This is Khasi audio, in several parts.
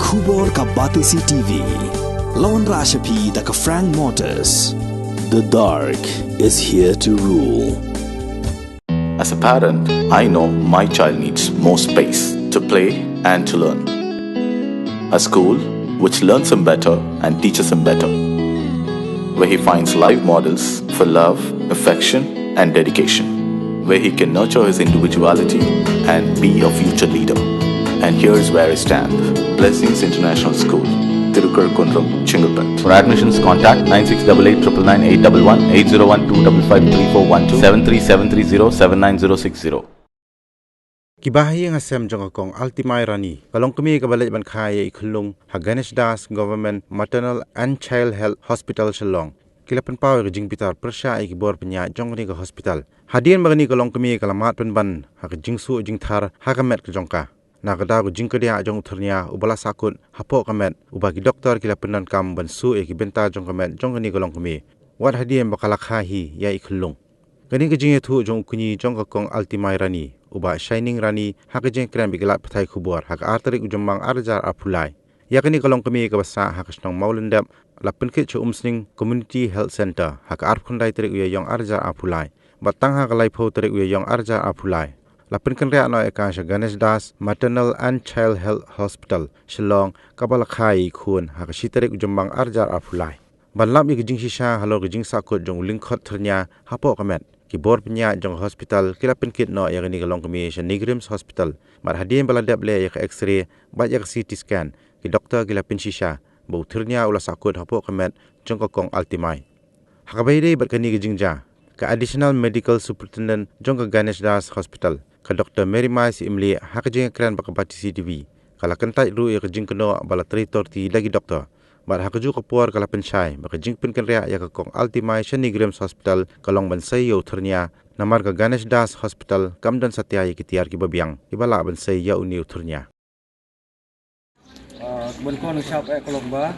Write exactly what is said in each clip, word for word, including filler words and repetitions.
Khubor ka Batesi T V. Lawan Rashapi da ka Frank Motors. The dark is here to rule. As a parent, I know my child needs more space to play and to learn. A school which learns him better and teaches him better, where he finds live models for love, affection, and dedication, where he can nurture his individuality and be a future leader. And here's where I stand. Blessings International School, Tirukar Kundrum, Chengalpet. For admissions, contact nine six double eight triple nine eight double one, eight zero one two double five three four one two, seven three seven three zero seven nine zero six zero. Ki bahaïing hasem jong ka Kong Altimai Rani, ka longkmie kaba leit ban kha ïa i khyllung ha Ganesh Das Government Maternal and Child Health Hospital Shillong, ki la pynpaw ïa ka jingbitar pyrshah ïa ki bor pynïaid jong kane ka hospital. Hadien ba kane ka longkmie ka la mad pynban ha ka jingsuh jingthar ha ka met ka jong ka, na ka daw ka jingkdiah jong u thyrnia uba la sahkut hapoh ka met, uba ki doktor ki la pyndonkam ban suh ïa ki bynta jong ka met jong kane ka longkmie, wat hadien ba ka la kha hi ïa i khyllung. Kane ka jingïathuh jong u kñi jong ka Kong Altimai Rani, u Bah Shining Rani, ha ka jingkren bad ki lad pathai khubor ha ka ar tarik u Jymmang ar hajar arphew lai. Ïa kane ka longkmie kaba sah ha ka shnong Mawlyndep la pynkit sha Umsning Community Health Centre ha ka arphew khyndai tarik u Ïaïong ar hajar arphew lai, bad tang ha ka laiphew tarik u Ïaïong ar hajar arphew lai la pynkynriah noh ïa ka sha Ganesh Das Maternal and Child Health Hospital Shillong, kaba la kha ïa i khun ha ka shi tarik u Jymmang ar hajar arphew lai. Ban lap ïa ka jingshisha halor ka jingsahkut jong u lyngkhot thyrnia hapoh ka met, ki bor pynïaid jong ka hospital ki la pynkit noh ïa kane ka longkmie sha NEIGRIHMS Hospital, bad hadien ba la dep leh ïa ka X-ray bad ïa ka C T scan, ki doktor ki la pynshisha ba u thyrnia u la sahkut hapoh ka met jong ka Kong Altimai. Ha kaba ïadei bad kane ka jingjia, ka Additional Medical Superintendent jong ka Ganesh Das Hospital, ka Doktor Mary Mai Syiemlieh, ha ka jingïakren bad ka Batesi T V, ka la kyntait ruh ïa ka jingkynnoh ba la trei torti da ki doktor. Bad ha kajuh ka por ka la pynshai ba ka jingpynkynriah ïa ka Kong Altimai sha NEIGRIHMS Hospital ka long ban sei ïa u thyrnia, namar ka Ganesh Das Hospital kam don satia ïa ki tiar kiba biang kiba lah ban sei ïa une u thyrnia. Ah, ban kon shap eh kolok ba.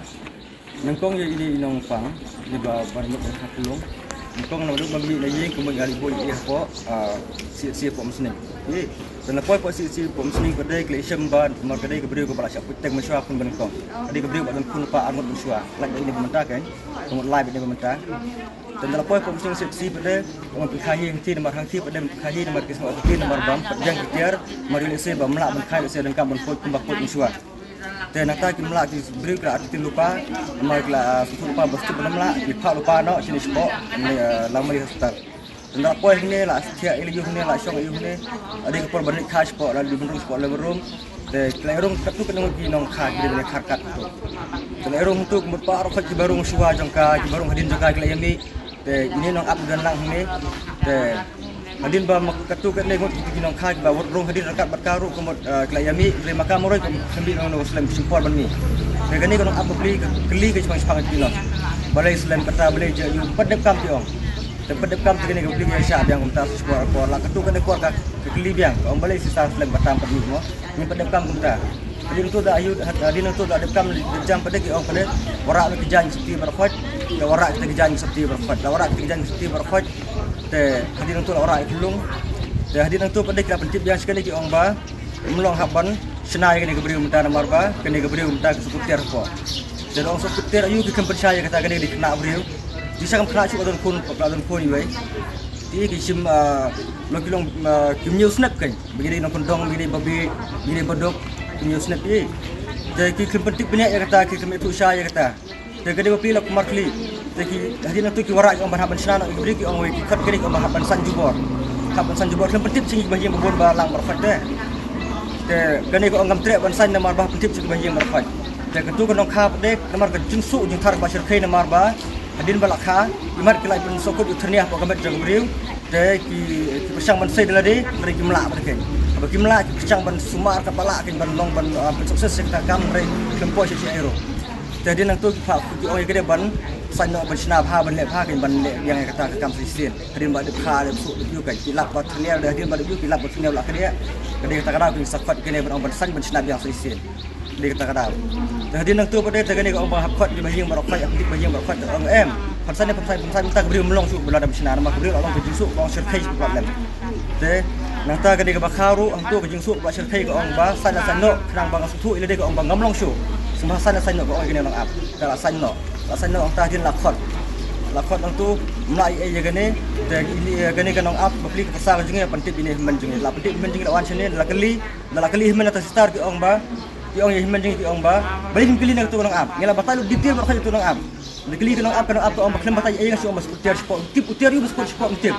Nyngkong ïa ine i nongpang, ine ba ban mut ban kha khyllung. Nyngkong na duk ma mih na ïing kumba ngi la buh ïa hapoh, ah, C H C hapoh Umsning. Ïe, tang la poi hapoh C H C hapoh Umsning pat de ki la shem ba, namar ka dei ka briew kaba la shah poi teng mynshuwa khun ba nyngkong. Ka dei ka briew ba don khun lypa ar ngut mynshuwa. Lait ba ine ba mynta kan, ka ngut lai ba ine ba mynta. Tang la poi hapoh Umsning C H C pat de, ong ban pynkha hi hangtei namar hangtei pat de ban pynkha hi namar ki sngewbha hangtei namar bam pat biang ki tiar, namar ïoh lehse bym lah ban kha lehse donkam ban poi kumba poi mynshuwa. Te nangta kim lah ki briew ki la artylli lypa, namar ki la, ah, sngewthuh lypa ba sngewthuh ba ym lah, ki phah lypa noh shane shapoh, ne, ah, Langmali Hospital. Tang la poi hangne la thiah ïa la ïew hangne la shong ïa ïew hangne, ade ka por ban leit kha shapoh la dei ban rung shapoh labor room. Te ki la rung katto katne ngut ki nongkha ki dei ban ïa kha ryngkat katto. Te la rung hangto ka mut baroh khoit kiba rung shuwa jong ka, kiba rung hadien jong ka ki la ïa mih. Te ine nong ap don lang hangne. Te hadien ba ma katto katne ngut ki nongkha kiba rung hadien ryngkat bad ka ruh ka mut, eh, ki la ïa mih, hynrei ma ka marwei kam mih noh, slem shim por ban mih. Te kane ka nong ap ka plie ka kylli ka shipang shipang ki nong. Balei slem kata, balei jia ïa u, pat dep kam ki ong. Te pat dep kam te kane ka plie ka ïa shah biang kumta, shipor por la katto katne por ka kylli biang, ka ong balei shisha slem kata pat mih mo. Ngim pat dep kam kumta. Hadien nangto da ayu, hadien nangto da dep kam, dep jam pat de ki ong pat de, wanrah ki jaiñ sopti baroh khoit, te wanrah kita ki jaiñ sopti baroh khoit, la wanrah kita ki jaiñ sopti baroh khoit. Te hadien nangto la wanrah ïa ki khyllung. Te hadien nangto pat de ki la pyntip biang sha kane ki ong ba ym long hap ban shna ïa kane ka briew mynta namar ba kane ka briew mynta ka sngewthuh ter hapoh. Te da ong sngewthuh ter ayu ki khlem pynshai ïa kata, kane ka dei khynnah briew. Ki sha kam khynnah shuh ka don khun, ka don khun iwei. Te ki shim, ah, long ki long, ah, kim ñiew snep kan. Ba ki dei nongkyndong, ba ki dei babe, ba ki dei baduk, kim ñiew snep ïa. Te ki khlem pyntip bniah ïa kata, ki khlem ïathuh shai ïa kata. Te ka dei ba plie la kumar khlieh. Te ki hadien nangto ki wanrah ki ong ban hap ban shna noh ïa ki briew, ki ong wei ki khot ki dei ki ong ban hap ban san jubor. Hap ban san jubor, khlem pyntip sha ngi ba ïing ba bun ba lang baroh khoit te. Te kane ka ong ngam treh ban san namar ba hap pyntip sha ngi ba ïing baroh khoit. Te katto ka nongkha pat de namar ka jingsuh jingthar kaba shyrkhei namar ba hadien ba la kha, imat ki la pynsngewkut ïa u thyrnia hapoh ka met jong ka briew. Te ki, ki pyrshang ban sei da lade, hynrei kim lah pat de kein. Haba kim lah, ki pyrshang ban sumar katba lah kein ban long ban, ah, ban success ïa kata ka kam, hynrei khlem poi sha shisien ruh. Te hadien nangto ki phah ki ong ïa ka dei ban san noh ban shna bha ban leh bha kein ban leh biang ïa kata ka kam sa shisien. Hadien ba dep kha dep suh dep ïew kein ki lap ba thyrnia, hadien ba dep ïew ki lap ba thyrnia la ka dei. Ka dei kata ka daw kein sa khot ïa kane ban ong ban san ban shna biang sa shisien. Dei kata ka daw. Te hadien nangto pat de te kane ka ong ba hap khot ïa ba ïing baroh khoit, hap khot ïa ba ïing baroh khoit, te ong em. Pynsan ne pynsan, pynsan mynta ka briew ym long shuh ba la dep shna namar ka briew la long ka jingsuh ka ong shyrkhei shuh ka lem. Te nangta kane kaba kha ruh hangto ka jingsuh kaba shyrkhei ka ong ba san la san noh khnang ba nga sngewthuh ïa lade ka ong ba ngam long shuh. Sngewbha saiñ, la saiñ noh, ka ong ïa kane ka nong ap. Te la saiñ noh. La saiñ noh, hangta hadien la khot. La khot nangtu, ym lah ei ei ïa kane, te ïa kane ka nong ap, ba plie ka pyrsa ka jong ngi, ban tip ïa kane ka hynmen jong ngi. La pyntip hynmen jong ngi, la wan shane, la kylli, la kylli hynmen na ta sister, ki ong ba, ki ong ïa hynmen jong ngi, ki ong ba, balei phim kylli na katu ka nong ap. Ngi la batai lut detail baroh katu ka nong ap. La kylli ka nong ap, ka nong ap ka ong ba khlem batai ei ei, nga shu ong ba shu tiar shapoh, tip u tiar ïa u ba shu kut shapoh, tip.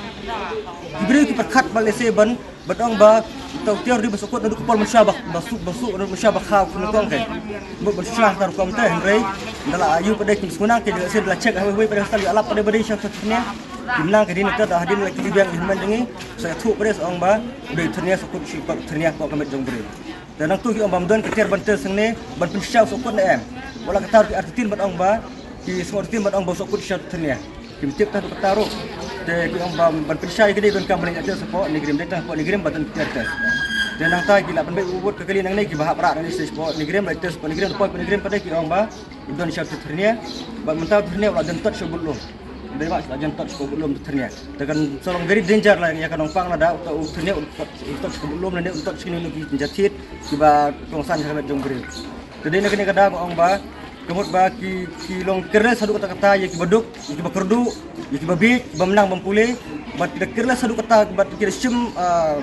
Ki briew ki pyrkhat ba lehse ban Ban ong ba uta u tiar u dei ban sngewkut naduh kpor mynshuwa ba, ba suk, ba suk naduh mynshuwa ba khaw, khun nyngkong kein. Mut ban shuwa ha rukom te, hynrei ynda la ïoh pat de kim sngewthuh, ki da sien da la check hawei hawei pat de, hostel ïa lap pat de ba dei sha thyrnia. Kim nang, ka dei na te da hadien la kylli biang ïa hynmen jong ngi, sa ïathuh pat de, sa ong ba u dei thyrnia, sngewkut sha thyrnia, hapoh ka met jong u briew. Te nangtu ki ong ba ym don ka tiar ban test hangne ban pynshisha u sngewkut ne em. Wat la katta ki artatien ban ong ba, ki sngewthuh ban ong ba u sngewkut sha thyrnia. Kim tip ta haduh katta ruh. Te ki ong ba ban pynshisha ïa kane, donkam ban leit test hapoh NEIGRIHMS, dei tang hapoh NEIGRIHMS ba don ki tiar test. Te nangta ki la pynbeit u vote ka kali nangne, kiba hap rah nangne sha hapoh NEIGRIHMS, leit test hapoh NEIGRIHMS, hapoh NEIGRIHMS pat de ki ong ba don sha thyrnia. Bad mynta thyrnia u la jan tot sha u budlum. Dei ba la jan tot sha u budlum thyrnia. Te kan sa long very danger la ïa ka nongpang lada uta u thyrnia u tot, u tot sha u budlum, lane u tot sha kine ki jingïathied kiba kongsan ha ka met jong u briew. Te dei na kane ka daw nga ong ba ka mut ba ki, ki long careless haduh katta katta ïa kiba duk, ïa kiba kyrduh, ïa kiba bieit, kiba mnang bym pule. Bad ki da careless haduh katta, bad ki da shim, ah,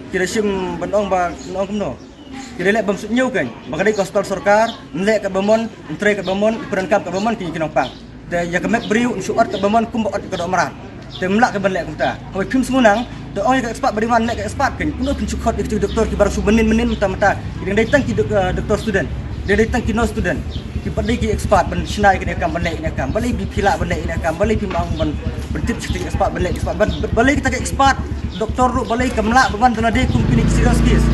ki da shim ban ong ba, ban ong kumno, ki da leh bym suidñiew kein ba ka dei ka hospital sorkar, yn leh katba mon, yn trei katba mon, yn pyndonkam katba mon ki, ki nongpang. Te ïa ka met briew yn shu ot katba mon kumba ot ïa ka doh mrad. Te ym lah ka ban leh kumta. Hawei phim sngewthuh, te ong ïa ka expert ba dei ban leh ka expert kein. Kumno phin shu khot ïa ki doktor kiba shu mynnin mynnin mynta mynta. Ki dang dei tang ki dok-, eh, doktor student. Dang dei tang ki nurse student. Ki pat dei ki expert ban shna ïa kane ka kam, ban leh ïa kane ka kam. Balei phi lah ban leh ïa kane ka kam? Balei phim ong ban, ban tip sha ki expert ban leh expert? Ban, balei kita ki expert doktor ruh balei kam lah ban wan da lade kum kine ki serious case?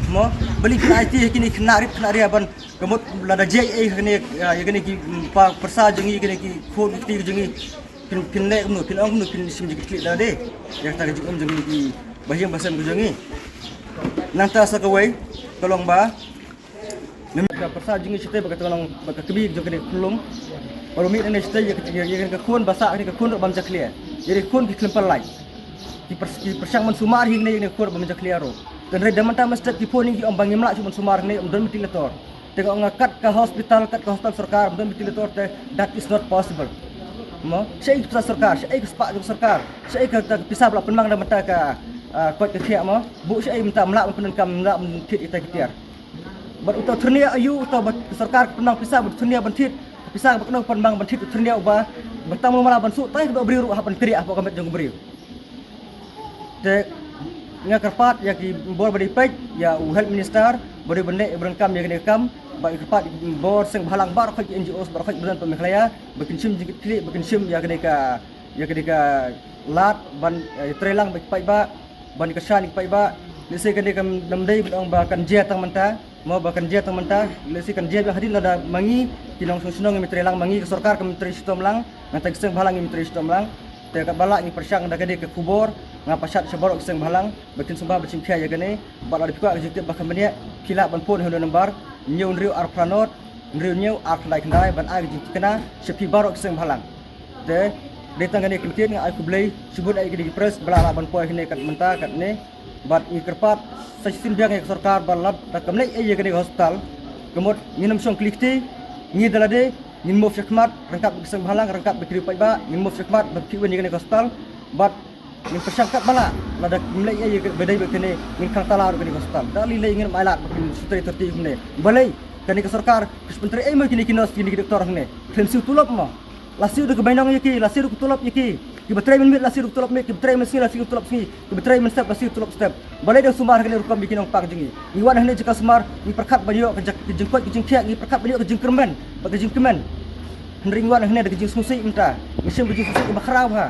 Mo, balei phin aiti ïa kine ki khynnah rit khynnah ria ban Ka mut lada jia ei ei ha kane, ïa, ïa kane ki, mm, pa pyrsa jong ngi, kane ki khun ki kti jong ngi. Phin, phin leh kumno, phin ong kumno, phin shim jingkitkhlieh lade ïa kata ka jingim jong ngi, ki bahaïing bahasem ka jong ngi. Nangta sa kawei ka long ba, namar ka pyrsa jong ngi shatei bad kata ka long, bad ka kmie jong kane ka khunlung. Bad u mih nangne shatei ïa ka, ïa, ïa kane ka khun ba sah, kane ka khun ruh bym jakhlia. Ïa kane ka khun ki khlem pynlait. Ki pyrs-, ki pyrshang ban sumar hi kane, ïa kane ka khun bym jakhlia ruh. Hynrei da mynta mynstep ki phone ïa ngi, ki ong ba ngim lah shuh ban sumar kane, ym don ventilator. Te nga ong nga kat ka hospital, kat ka hospital sorkar, ym don ventilator te, that is not possible. Mo, shaei ka pisa sorkar, shaei ka spah jong sorkar, shaei ka, ka pisa ba la pynmang da mynta ka, ah, koit ka khiah mo, buh shaei mynta, ym lah ban pyndonkam, ym lah ban thied ïa kita ki tiar. Bad uta u thyrnia aïu, uta ba sorkar ka pynmang pisa bad u thyrnia ban thied, pisa ba kano ka pynmang ban thied u thyrnia uba, ba tang mala ban suh, tai ka doh briew ruh hap ban kdiah hapoh ka met jong u briew. Te nga kyrpad ïa ki bor ba dei peit, ïa u health minister ba dei ban leh ban kam ïa kane ka kam, bad nga kyrpad bor seng bhalang baroh ki N G Os baroh ba don hapoh Meghalaya, ba kin shim jingkitkhlieh, ba kin shim ïa kane ka, ïa kane ka lad ban, eh, trei lang bad ki paidbah, ban kyrshan ïa ki paidbah. Lehse kane kam dei ban ong ba kan jia tang mynta. Mo, ba kan jia tang mynta, lehse kan jia biang hadien lada ma ngi ki nongshong shnong ngim trei lang, ma ngi ka sorkar kam trei shitom lang, nangta ki seng bhalang ngim trei shitom lang. Te katba lah ngi pyrshang da kane ka khubor, nga pynshai sha baroh ki seng bhalang ba kin sngewbha ban shim khia ïa kane, bad lada phi kwah ka jingtip ba kham bniah, phi lah ban phone ha une u number, hynñiew hynriew ar phra nod, hynriew hynñiew ar khyndai khyndai, ban ai ka jingthikna sha phi baroh ki seng bhalang. Te dei tang kane ka kyntien, nga ai khublei shibun ïa kine ki press ba la lah ban poi hangne kat mynta katne. Bad ngi kyrpad sa shisien biang ïa ka sorkar ba lada kam leh ei ei ïa kane ka hospital, ka mut ngin ym shong kli kti, ngi da lade ngin move shakhmat ryngkat bad ki seng bhalang, ryngkat bad ki riew paidbah, ngin move shakhmat ban khih win ïa kane ka hospital. Bad ngin pyrshang katba lah, lada kam leh ei ei ïa ka, ba dei bad kane, ngin khang tala ruh kane ka hospital. Da lei lei ngin ym ailad ba kin shu trei thirty kumne. Balei kane ka sorkar ka shu pyntrei ei mo ïa kine ki nurse, kine ki doktor hangne? Khlem siew tulop mo. La siew da ka bainong ïa ki, la siew da ka tulop ïa ki. Kiba trei mynmiet la siew da ka tulop miet, kiba trei mynsngi la siew da ka tulop sngi, kiba trei mynstep la siew da ka tulop step. Balei dang sumar ha kane ka rukom ïa ki nongpang jong ngi? Ngi wan hangne jaka sumar, ngi pyrkhat ban ïoh ka jaka, ka jingkoit ka jingkhiah, ngi pyrkhat ban ïoh ka jingkyrmen bad ka jingkmen. Hynrei ngi wan hangne da ka jingsngewsih mynta, ngi shim ka jingsngewsih kaba khraw bha.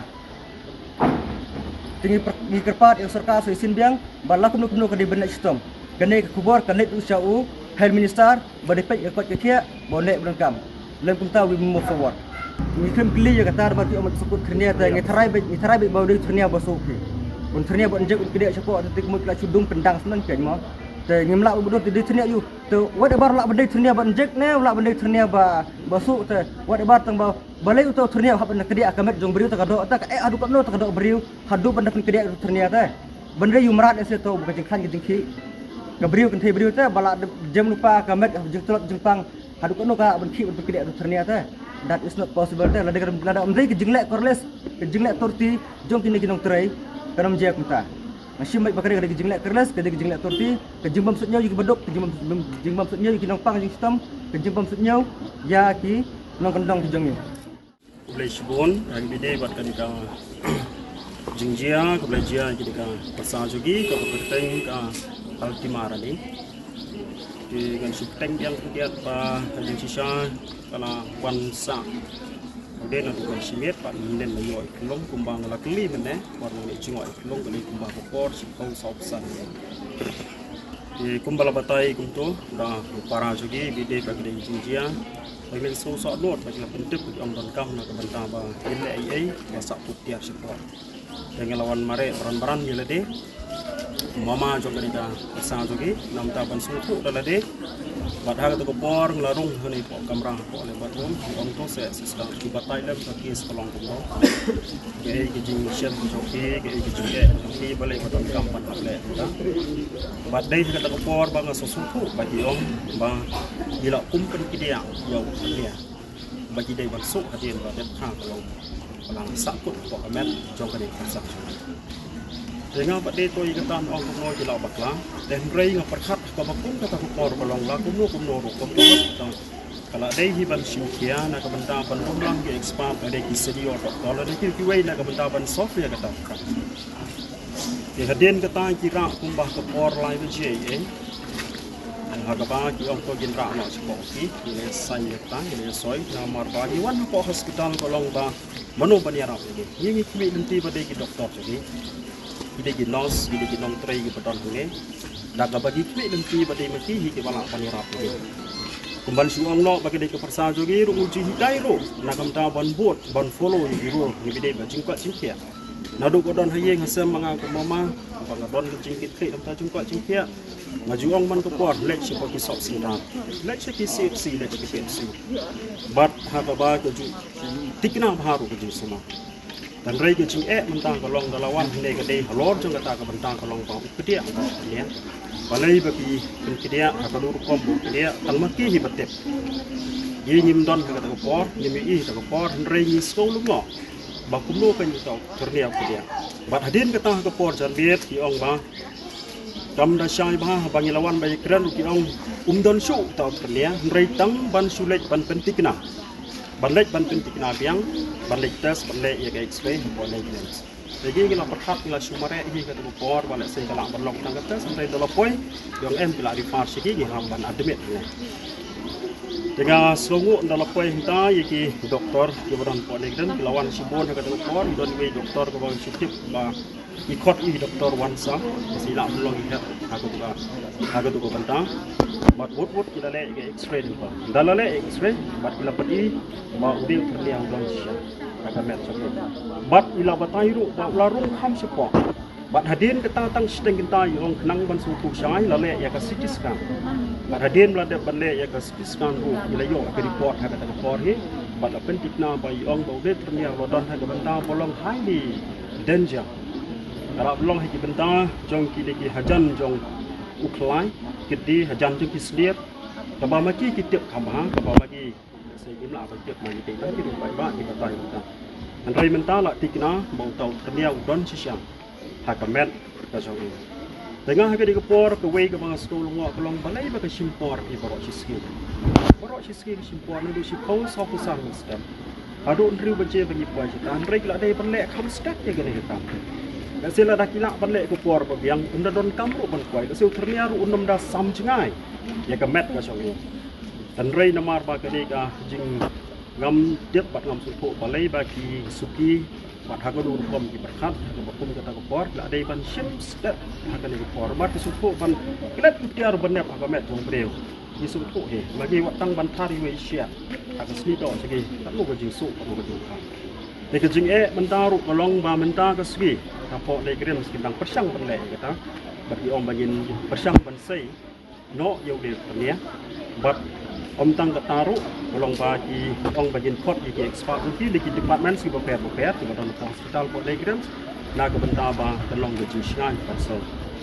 Te ngi pyr-, ngi kyrpad ïa ka sorkar sa shisien biang ba la kumno kumno ka dei ban leh shitom. Kane ka khubor kan leit ruh sha u Health Minister ba dei peit ïa ka koit ka khiah, ba un leh ban kam. Lem kumta we move forward. Ngi khlem kylli ïa kata, namar ki ong ba sngewkut thyrnia, te ngi tharai beit, ngi tharai beit ba u dei thyrnia ba suk hi. Un thyrnia ba un jek un kdiah shapoh, te ka mut ki la shu dung pyndang shen kein mo. Te ngim lah ban ong ba u dei thyrnia aïu. Te whatever, lah ban dei thyrnia ba un jek ne lah ban dei thyrnia ba, ba suk, te whatever, tang ba balei uta u thyrnia u hap ban kdiah ha ka met jong u briew, te ka doh, te ka eh haduh katno te ka doh briew haduh ban da pynkdiah uta u thyrnia te? Ban dei ïa u mrad ïa se, to ba ka jingkhlaiñ ka jingkhih ka briew, kynthei briew te ba la jem lypa ka met, jingtlot jingpang. Haduh katno ka ban khih ban pynkdiah haduh thyrnia te. That is not possible te. Lada, lada ym dei ka jingleh careless, ka jingleh torti jong kine ki nongtrei, kan ym jia kumta. Nga shim beit ba ka dei, ka dei ka jingleh careless, ka dei ka jingleh torti, ka jingbym suidñiew ïa ki baduk, ka jingbym, jingbym suidñiew ïa ki nongpang jingshitom, ka jingbym suidñiew ïa ki nongkyndong ki jong ngi. Khublei shibun, ïa ki bide bad kane ka jingjia, khublei jia ïa kane ka pyrsa jong ngi, kaba kyrteng ka Ultima Running. Te ngan shu bteng biang khyndiat ba ka jingshisha ka la wan sah. Ka dei na dukan shimet bad ngin len la ïoh i pynlong kumba nga la kylli mynne, bad ngin ïoh i pynlong ka dei kumba ka por shiphew saw phew. Te kumba la batai kumto da u para jong ngi, bide ba ka dei jingjia. Ba ki la sngewsih lut, ba ki la pyntip, ba ki ong donkam na ka bynta ba kin leh ei ei ba sah kut tiar shipor. Te nga la wan mareh bran bran ïa lade. Mama jong kane ka pyrsa jong ngi, namar ban sngewthuh da lade. Bad ha kata ka por nga la rung hangne hapoh kamra, hapoh leh bathroom, ki ong to se, sister, ki batai lem ka case ka long kumno. Kaei ka jingshem ka jong ki, kaei ka jingeh ka jong ki, balei ba donkam ban hap leh kumta. Bad dei ha kata ka por ba nga sngewthuh ba ki ong ba ki la kum pynkdiah ïa u thyrnia. Ba ki dei ban suk hadien ba dep kha ka long ba la sah kut hapoh ka met jong kane ka pyrsa jong ngi. Te nga pat dei to ïa kata, ong kumno ki la bakla. Te hynrei nga pyrkhat kaba kum kata ka por ba long la kumno kumno ruh, kumno ruh. Ka la dei hi ban shim khia na ka bynta ban lum lang ki expert, lada ki senior doctor, lada ki kiwei na ka bynta ban solve ïa kata. Te hadien kata ki rah kumba ka por lai baje ei. Ha kaba ki ong to kin rah noh shapoh ki, ki leh sai ïa kata, ki leh soi, namar ba ngi wan hapoh hospital ka long ba mano ban ïarap ïa ngi. Ngi ngi khmih lynti ba dei ki doctor jong ngi. Ki dei ki nurse, ki dei ki nongtrei kiba don hangne. Da kaba ngi khmih lynti ba dei ma ki hi kiba lah ban ïarap ïa ngi. Kumban shu ong noh ba ka dei ka pyrsa jong ngi ruh, ngi ju hikai ruh na ka bynta ban bud, ban follow ïa ki rule, ngi bide ba jingkoit jingkhiah. Naduh ba don ha ïing ha sem ma nga kum mama, ba nga don ka jingkitkhlieh na ka bynta jingkoit jingkhiah. Nga ju ong man ka por, leit sha ki sop sngewdar, leit sha ki C H C, leit sha ki P H C. Bad ha kaba ka ju thikna bha ruh ka jingsumar. Hynrei ka jingeh mynta ka long da la wan hangne ka dei halor jong kata ka bynta ka long ba u kdiah u thyrnia. Balei ba ki pynkdiah ha ka rukom ba u kdiah, tang ma ki hi ba tip. Ngi ngim don ha kata ka por, ngim ïohi ha kata ka por, hynrei ngi sngew lyngngoh ba kumno kein uta u thyrnia u kdiah. Bad hadien kata ha ka por janmiet ki ong ba kam da shai bha, haba ngi la wan ba ïakren ruh ki ong um don shuh uta u thyrnia, hynrei tang ban shu leit ban pynthikna. Ban leit ban pynthikna biang, ban leit test, ban leh ïa ka X-ray hapoh Leh Glen. Te ngi ngi la pyrkhat, ngi la shu mareh hi kata ka por ba lehse ka lah ban long tang ka test, hynrei da la poi, ki ong em, ki la refer sha ki, ngi hap ban admit hangne. Te nga sngewnguh da la poi hangta ïa ki doktor kiba don hapoh Leh Glen, ki la wan shibun ha kata ka por, ki don iwei i doktor kaba ngi shu tip ba i khot i doktor Wansa, ba sa i lah ban long i head ha katu ka, ha katu ka bynta. Bad wut wut ki la leh ïa ka X-ray, da la leh ïa ka X-ray bad ki la pyni ba u dei u thyrnia u don shisha ha ka met jong u. Bad i la batai ruh ba u la rung kham shapoh. Bad hadien kata tang shiteng kynta i ong khnang ban sngewthuh shai, la leh ïa ka C T scan. Bad hadien ba la dep ban leh ïa ka C T scan ruh, i la ïoh ka report ha kata ka por hi. Bad la pynthikna ba i ong ba u dei u thyrnia u la don ha ka bynta ba long highly danger. Ka la long ha ki bynta jong kine ki hajan jong u khlaiñ, ki dei hajan jong ki slier. Kaba ma ki ki tip kham bha, kaba ma ngi, lehse ngim lah ban tip, ma ngi dei tang ki ruh paidbah kiba batai mynta. Hynrei mynta la thikna ba uta u thyrnia u don shisha ha ka met ka jong ngi. Te nga ha kane ka por kawei kaba nga sngewlyngngoh ka long balei ba ka shim por ïa baroh shi sngi. Baroh shi sngi ka shim por, naduh shiphew saw phew san mynstep haduh hynriew baje ba ngi poi shata, hynrei ki la dei ban leh kham step ïa kane ka kam. Lehse lada ki lah ban leh ka por ba biang, ym da donkam ruh ban poi, lehse u thyrnia ruh un ym da sam jngai ïa ka met ka jong ngi. Hynrei namar ba ka dei ka jing, ngam tip bad ngam sngewthuh balei ba ki suki bad ha kano rukom ki pyrkhat ha kaba kum kata ka por, la dei ban shim step ha kane ka por. Bad ki sngewthuh ban klet u tiar ban nep ha ka met jong briew. Ki sngewthuh hi, ma ngi wat tang ban thar iwei i shiah ha ka sngi doh sha ki, katno ka jingsuk, katno ka jingkha. Te ka jingeh mynta ruh ka long ba mynta ka sngi hapoh Leh Glen ki dang pyrshang ban leh ïa kata. Bad ki ong ba ngin pyrshang ban sei noh ïa u dei u thyrnia. Bad ym tang kata ruh, ka long ba ki ong ba ngin khot ïa ki expert ruh ki, ki department kiba pher ba pher kiba don ha hospital hapoh Leh Glen, na ka bynta ba kan long ka jingshngaiñ pansel.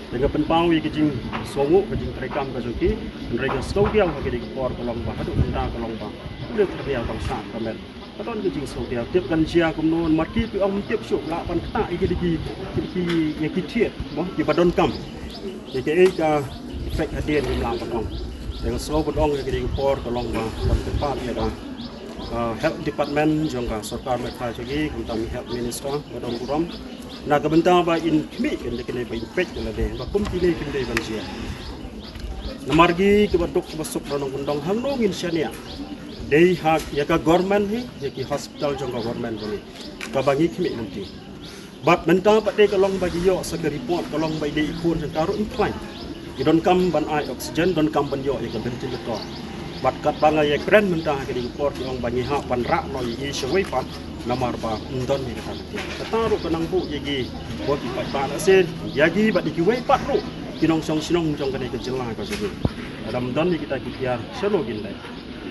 Te nga pynpaw ïa ka jingsngew, ka jingtrei kam ka jong ki, hynrei nga sngewdiaw ha kine ki por ka long ba haduh mynta ka long ba u dei tyrwa tang sha ka met. Ka don ka jingsngewdiaw, tip kan jia kumno, mar ki phi ong tip shuh, lah ban ktah ïa ki, ïa ki, ïa ki thied mo, ki ba donkam. Ïa kaei ka effect hadien ngim lah ban ong. Te nga sngewbha ban ong ïa kine ki por ka long ba ban kyrpad ïa ka, ah, health department jong ka sorkar Meghalaya jong ngi, khamtam i health minister ba don burom, na ka bynta ba in khmih kan ïa kine ba in peit ïa lade ba kum kine kim dei ban jia. Namar ki kiba duk kiba suk ba nongkyndong hangno ngin shaniah. Dei ha ïa ka government hi, ïa ki hospital jong ka government bani, kaba ngi khmih lynti. Bad mynta pat de ka long ba ki ïoh sa ka report ka long ba i dei i khun jong ka ruh in khlaiñ. Ki donkam ban ai oxygen, donkam ban ïoh ïa ka ventilator. Bad katba nga ïakren mynta ha kine ki por ki ong ba ngi hap ban rah noh ïa i shawei pat, namar ba ym don ïa kata ka tiar. Kata ruh ka nang buh ïa ki, ba ki paidbah na sien, ïa ki bad ïa kiwei pat ruh ki nongshong shnong jong kane ka jylla ka jong ngi. Lada ym don ïa kita ki tiar, shano kin leit?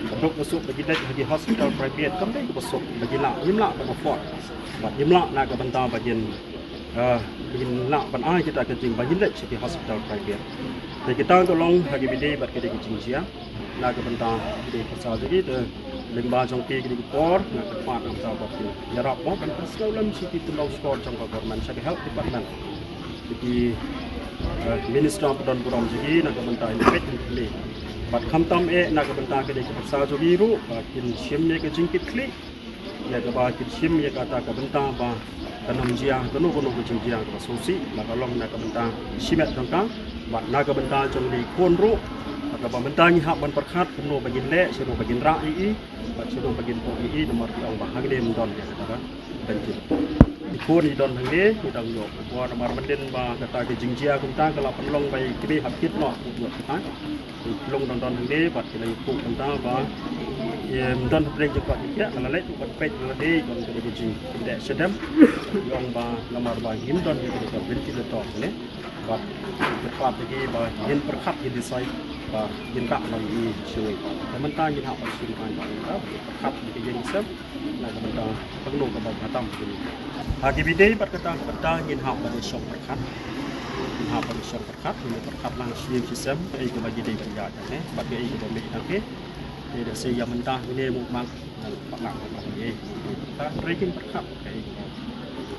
Ka duk ka suk ba ki leit ha ki hospital private, kam dei kaba suk ba ki lah, ngim lah ban afford. Bad ngim lah na ka bynta ba kin, ah, ba kin lah ban ai kita ka jing ba kin leit sha ki hospital private. Te kita ka long ha ki bidei bad ka dei ka jingjia na ka bynta ki dei ka sa jong ki. Te lyngba jong ki kine ki por nga kyrpad na ka bynta ba kin ïarap mo, ban pynsngew lem sha ki tymmen shkor jong ka government, sha ka health department, ki, eh, minister ba don burom jong ki na ka bynta in peit in plie. Bad khamtam eh na ka bynta ka dei ka sa jong ki ruh ba kin shim ïa ka jingkitkhlieh ïa kaba kin shim ïa kata ka bynta ba kan ym jia kano kano ka jingjia kaba sngewsih, la ka long na ka bynta shimet jong ka bad na ka bynta jong ki khun ruh, kaba mynta ngi hap ban pyrkhat kumno ba ngin leh, shano ba ngin rah ïa i bad shano ba ngin pok ïa i, namar ki ong ba hangne ym don ïa kata ka ventilator. Ki khun i don hangne, ngi dang ïoh. Namar mynta ba kata ka jingjia kumta ka la pynlong ba i kmie hap kit noh, u ïoh kata. Long don don hangne bad ki la ïathuh mynta ba ym don hapdeng jong ka, ki la leit ban peit lade, don ka dei ka jingpyndep shadem. Ki ong ba namar ba ngim don ïa ka ventilator ne, bad ki kyrpad ïa ki ba ngin pyrkhat, ngin decide ba ngin rah noh ïa i shawei. Te mynta ngin hap ban shim, ngin pyrkhat ïa ka ïing seng. Na ka bynta pynlong kaba kata pynlong. Ha ki bidei bad kata ka bynta ngin hap ban ïashong pyrkhat. Ngin hap ban ïashong pyrkhat, ngin pyrkhat lang shisien shisien kaei kaba ki dei ban ïa ne bad kaei kaba mih na ki. Te da sei ïa mynta ngin ïa mut mang, pat lang pat lang ïa. Ka trei kin pyrkhat kaei kaba,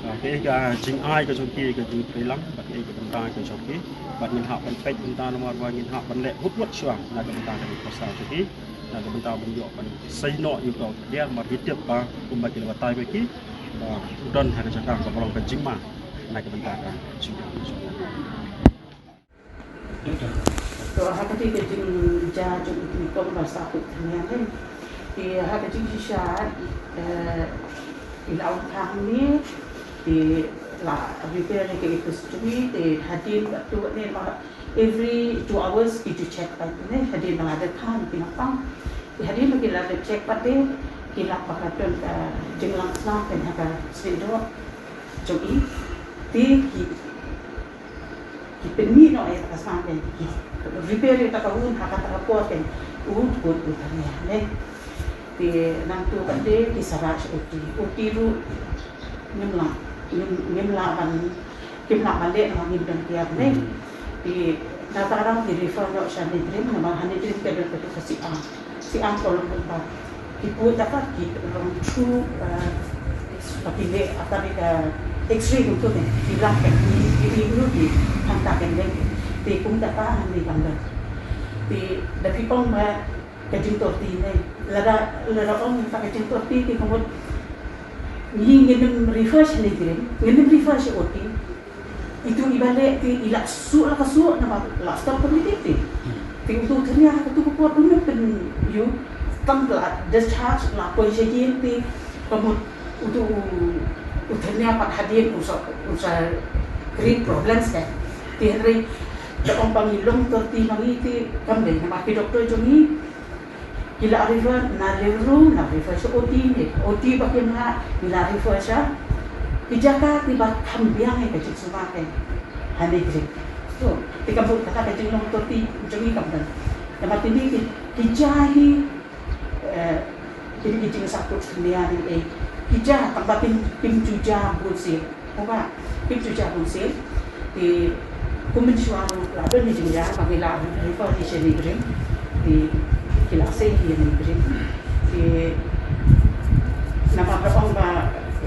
ah, kaei ka jingai ka jong ki, ka jingtrei lang bad kaei ka bynta ka jong ki. Bad ngin hap ban peit bynta namar ba ngin hap ban leh hut hut shuwa na ka bynta ka dei ka sa jong ki. Na ka bynta ban ïoh ban sei noh ïa u tau ka diar, mar ki tip ba kumba ki la batai ba ki ba u don ha ka jaka kaba long ka jingma na ka bynta ka jingma. To ha ka dei ka jingjia jong i Tngi Kong ba sa put thniang ne. Te ha ka jingshisha, eh, i la ong tang ne, te la repair ne ka episode te hadien ka tu ne ma Every two hours ki ju check pat ne, hadien ba la dep than ki nongpang. Hadien ba ki la dep check pat de, ki la, ba ka don ka jinglang sla kan ha ka snieh doh jong i. Te ki, ki pynmih noh ïa ka sla kan, ki repair ïa ka wound ha kata ka por kan. Ut kut ut ne. Te nangtu pat de ki sa rah sha O T. O T ruh ngim lah, ngim, ngim lah ban, kim lah ban leh namar ngim don tiar ne. Te nangta ruh ki refer noh sha NEIGRIHMS, namar ha NEIGRIHMS ka don katu ka siang. Siang ka long ba ki put, kata ki long through, eh, ba ki leh, kata ki, eh, X-ray kumtu ne, ki lap kan, ki, ki, ki, ki, hangta kan leh. Te kumta ka hangne kam don. Te da phi ong ba ka jingtorti ne. Lada, lada ong ta ka jingtorti te ka mut ngi ngin ym refer sha NEIGRIHMS, ngin ym refer sha O T. Itu i ba leh te i la suk, la ka suk namar la stop ka meeting te. Te utu u thnia ha katu ka por un ym pynïoh, tang la discharge, la poi sha ïing te ka mut utu u thnia pat hadien u sa, u sa create problems ka. Te hynrei da ong ba ngi long torti ma ngi te kam dei, namar ki doctor jong ngi ki la refer na Nehru, la refer sha O T ne, O T ba kim lah, ngi la refer sha ki jaka kiba kham biang ïa ka jingsumar ka ha NEIGRIHMS. To te ka mut kata ka jinglong torti jong ngi kam don. Namar te ngi ki, ki jia hi, eh, ki, ki jingsakut thnia ne, eh, ki jia tang ba kim, kim ju jia bunsien. Kumba kim ju jia bunsien. Te Kum mynshuwa ruh la don ïa ka jingïa ba ngi la refer ïa sha NEIGRIHMS, te ki la sei ïa NEIGRIHMS. Te namar ka ong ba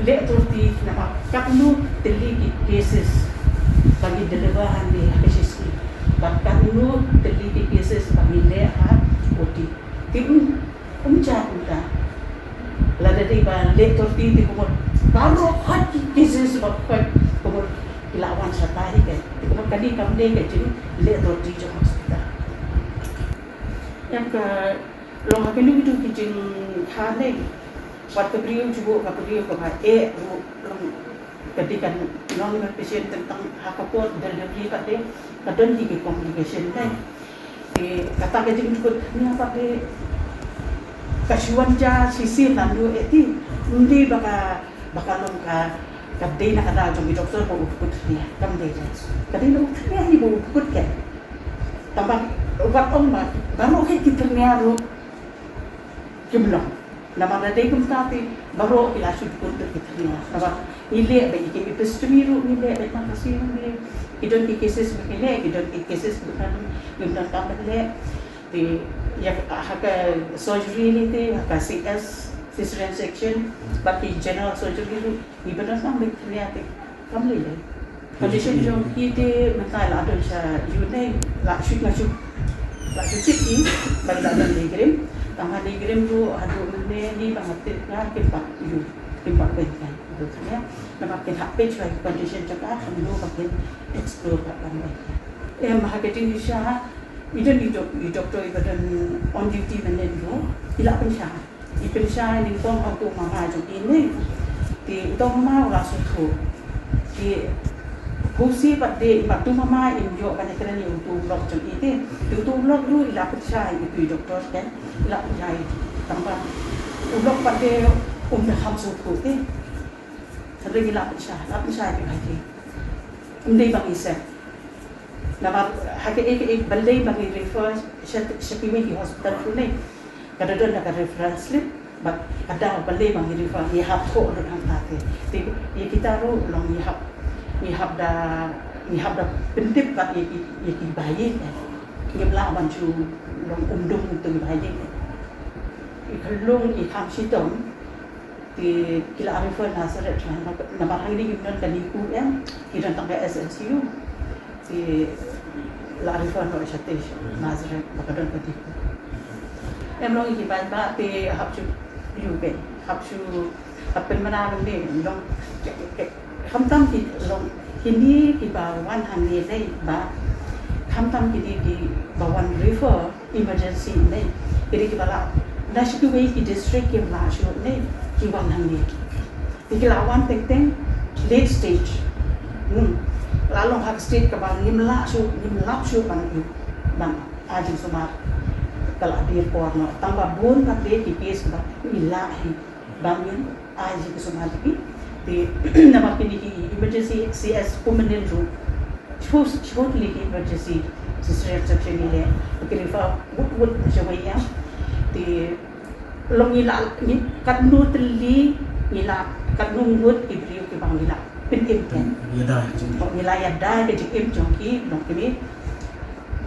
leh authority namar katno tylli ki cases ba ngi deliver hangne ha ka shi sngi, bad katno tylli ki cases ba ngi leh ha OT. Te um, um jia kumta. Lada dei ba leh authority te kumno baroh hot ki cases ba hot kumno ki la wan shatai hi ka. Te kumno kane kam dei ka jingleh authority jong hospital. Ïa ka long ha kine kitu ki jingkha ne. Wat ka briew jubuk ka briew kaba eh ruh long ka dei ka normal patient tang tang ha ka por delivery pat te ka don ki complication ne. Te kata ka jingkut nia pat te ka shu wan ja shisien naduh eh te. Ym dei ba ka, ba ka long ka, ka dei na ka daw jong ki doktor ba u kut nia. Kam dei. Ka dei na u nia hi ba u kut ka. Tangba wat ong ba baroh hi ki tyrnia ruh kim long. Namar lada dei kumta te baroh ki la shu dukun te ki tyrnia. Namar ngi leh bad ki episiotomy ruh, ngi leh bad tang ka sngi ruh ngi leh. Ki don ki cases ba ngi leh, ki don ki cases ba kan, ngim don kam ban leh. Te ïa ha ka surgery ne te ha ka CS, cesarean section, bad ki general surgery ruh ngi ba don kam ban tyrnia te kam lei lei. Condition jong ki te mynta la don sha ïu ne, la shu, nga shu, la shu check ki ba la don NEIGRIHMS. Tang ha NEIGRIHMS ruh haduh mynne ni ba nga tip nga kim pat ïu, kim pat beiñ ka. Namar kin hap peit shuwa ïa ka condition jong ka, kumno ba kin explore ka ban beiñ ka. Em, ha ka jingshisha i don i doc-, i doctor i ba don on duty mynne ruh i la pynshai. I pynshai nyngkong ha uto u mama jong i ne. Te uto u mama u la sngewthuh. Te phusi pat de, i mat uto u mama im ïoh ban ïakren ïa uto u lok jong i te. Te uto u lok ruh i la pynshai ïa uto i doktor te. I la pynshai tangba u lok pat de um da kham sngewthuh te. Hynrei i la pynshai, la pynshai ïa uto i. Ym dei ba ngi sep. Namar ha kaei kaei balei ba ngi refer sha, sha kiwei ki hospital ruh ne. Ka da don da ka referral slip, bad ka daw balei ba ngi refer, ngi hap thoh lut hangta te. Te ïa kita ruh long ngi hap, ngi hap da, ngi hap da pyntip bad ïa ki, ïa ki baïeit. Ngim lah ban shu long umdum ïa ki baïeit. I khyllung i kham shitom. Te ki la refer Nazareth, namar hangne kim don ka NICU em, ki don tang ka SNCU. Te la refer noh shatei Nazareth ba ka don ka NICU. Em long ki ban ba te hap shu ïu ke, hap shu, hap pynmana hangne long, khamtam ki long kine kiba wan hangne lei ba, khamtam kine kiba wan refer emergency ne, kine kiba la na shi kiwei ki district kim lah shuh ne, ki wan hangne. Te ki la wan teng teng late stage. Hmm. La long ha ka stage kaba ngim lah shuh, ngim lah shuh ban, ban ai jingsumar. Ka la biang por noh. Tangba bun pat de ki case ba ngi lah hi ban ngin ai jingsumar ïa ki. Te namar kine ki emergency CS permanent ruh. Shu, shu tylli ki emergency cesarean section ngi leh, ki refer wut wut shawei ïa. Te long ngi la, ngi katno tylli, ngi la katno ngut ki briew kiba ngi la pynim te. Ïada ka jingim. Ngi la ïada ka jingim jong ki, long kine.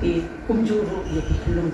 Te kumjuh ruh ïa ki khyllung.